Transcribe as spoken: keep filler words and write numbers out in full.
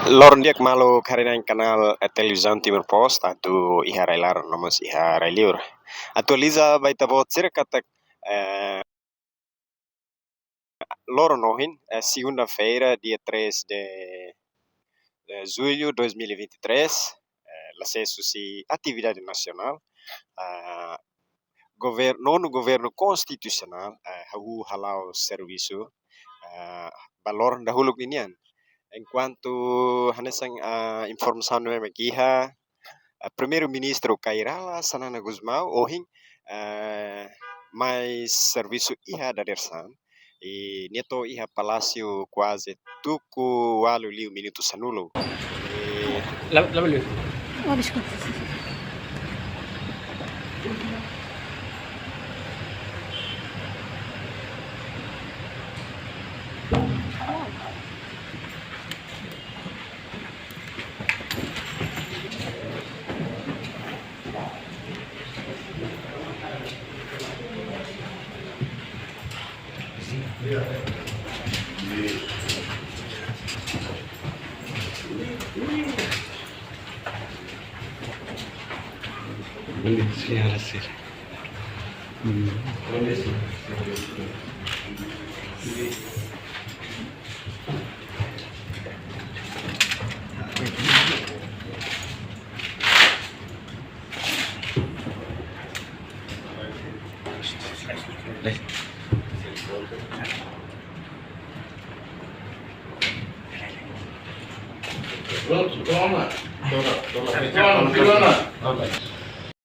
Loron di'ak maluk haree-na'in kanál, eh, Televizaun Timor Post, atu iha rai-laran no mós iha rai-liur. Atualiza ba ita-boot sira katak, eh, loron ohin, eh, segunda-feira, dia três de, de julho de dois mil e vinte e três, eh, la sees husi atividade nasionál, ah, gover-, nonu governu konstitusionál, eh, hahú hala'o servisu, eh, ba loron dahuluk ninian. Enkuantu hanesan, eh, informasaun ne'ebé mak iha, eh, Primeiru-Ministru Kay Rala Xanana Gusmão ohin, eh, mai servisu iha dadeer-saan. I nia to'o iha Palásiu kuaze tuku ualu liu minutu sanulu. I la, la, la. Oh, desculpa. Senhoras e senhores. Pronto, toma. Toma, toma. Toma, toma.